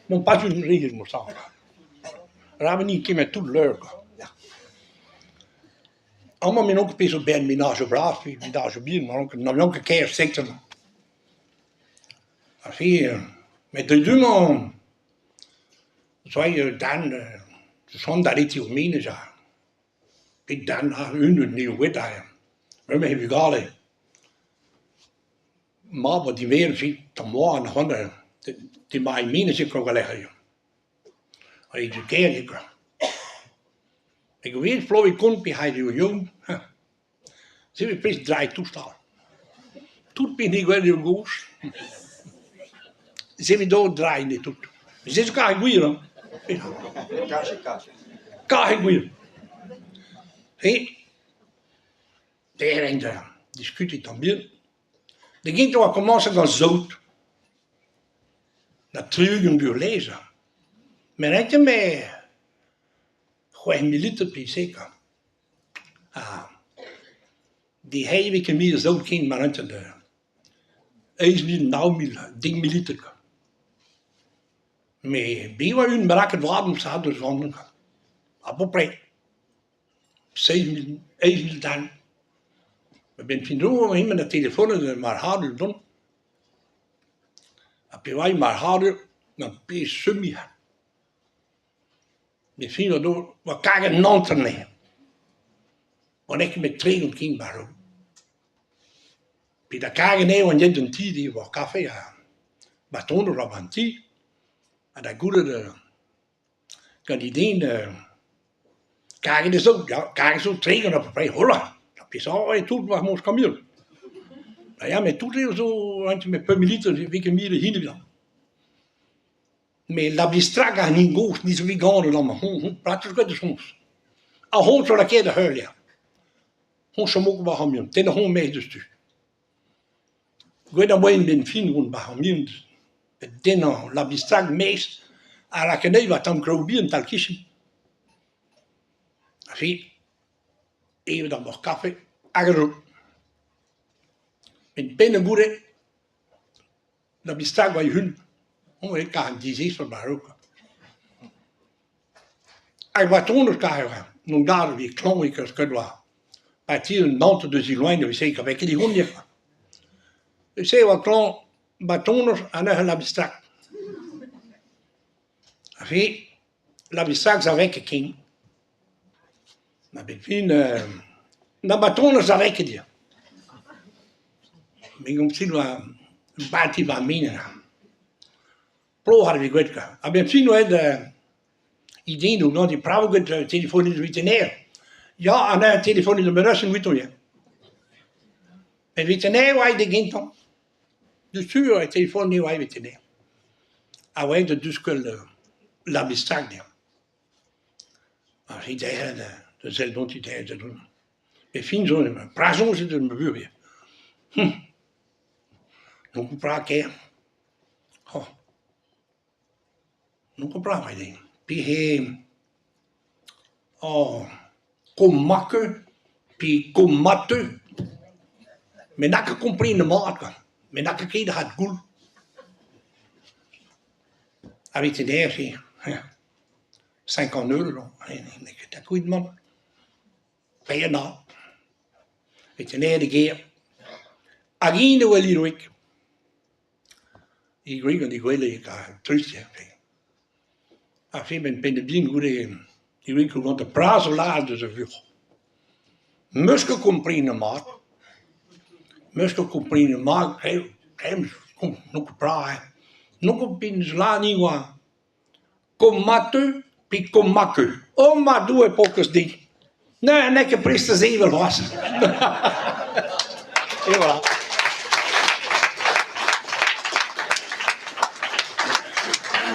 N'on pas un re mosañ. Arabat din kemer tout leur kwa, ya. Amañ me n'on ket pezh zo bet menajoù bras pe menajoù bihan, n'on ket ker sektor. Aze met deuet du-mañ zo darn chom da retiñ o menez ha bet darn unan n'eo ket aze. Bremañ e vugale mab ha diverret tamm oan c'hoant emañ e menez e Krogalec'h eo. Ha e kêr eo kwa. Hag o vez plovet kont pe c'haet eo youl, hañ. Setu pezh dra e toustañ. Tout pehini gwell eo gozh. Se 'vit ober dra ivez tout. Se zo karet gwir hañ. Karet gwir. He derc'hel da diskutiñ tamm bihan. Da gentañ 'oa komañset gant saout. Na 60 buhez hañ. Met renket me 6000 litr pe se kwa. Ha dezhe 'vez ket mui a zaol ken ma rentont 8000, 9000, 10000 litr kwa. Met bet 'oa unan bennaket vras deus sa deus Vannon kwa, a-peu-près 7000, 8000 den. A-benn fin zo emañ da telefonet marc'hadur dont. Ha pevañ marc'hadur gant pezh semiñ. Me fin o do 'oa karget an hanter anezhañ. Oa n'eo ket met 30 ken war-raok. Pe da karget anezhañ oan aet d'an ti d'evañ kafe ha baton oa 'ba an ti ha da goulenn gant he den karget e zo, ya karget zo 30 à-peu-près, hola! Peseurt eo tout war moz kamion. Ha ya met tout eo zo met pemp litr ne vez ket miret hini evitañ. Met labistrak an hini gozh ne zo ket ganet amañ, hoñ pratik ket eus honnezh. Ha hoñ zo lakaet da heuliañ. Hoñ chomo 'ba ar c'hamion, tenn hoñ maez diouzhtu. Gwell a oa 'benn fin vont 'ba ar c'hamion da dennañ labistrak maez ha lakaat anezhi war tamm kraou bihan tal-kichen. Aze, evet ar boc'h-kafe hag a zo. Met penn goude. Da bistag oa e-unan, hoñ eo kar dizesper a-raok. Hag oa tont eus kar n'on gad evit klañv e keuz ket oa. Parti un hanter deus e loen evit-se ka vez ket e honnezh. Se e oa klañv batonos ha neuze labistag. Aze labistag za vez ket ken. Ma bet fin na batonos za vez ket dezhañ. Me gomz oa bati war menez. Plooc'h a vez graet kwa. A-benn fin oa aet he den o gant brav get telefonet veterinaire. Ya, ha neuze telefonet an meureusenn evitañ ya. Met veterinaire oa aet da gentañ. Diouzhtu e telefonet oa aet veterinaire. Ha oa aet da deuskel labistrak dezhañ. Ha he dezhañ da sell dont he dezhañ da dont. E fin zo emañ prasoñjet eo ma buhez. Hum ! N'on ket perak ker. Oh ! N'on ket perak eo. Pe he oh komakeu pe komateu. Me n'a ket komprenet mat kwa. Me n'a ket ket a goul. A veterinaire 50 euro n'eo ket akuit mont. Paeañ veterinaire e gêr. Hag int e oa Liroig. E gwreg gant he gwele trist eo. Ar film en penn bihan goude e wreg gant ar plas o lâret deus ar vuoc'h. 'Meus ket komprenet mat. 'Meus ket komprenet mat n'on ket petra eo. N'on ket penaos lâret ni oa Komateu pe Komakeu. Oh ma Doue paourkaezh din! N'eo ket prest da sevel c'hoazh. Et voilà.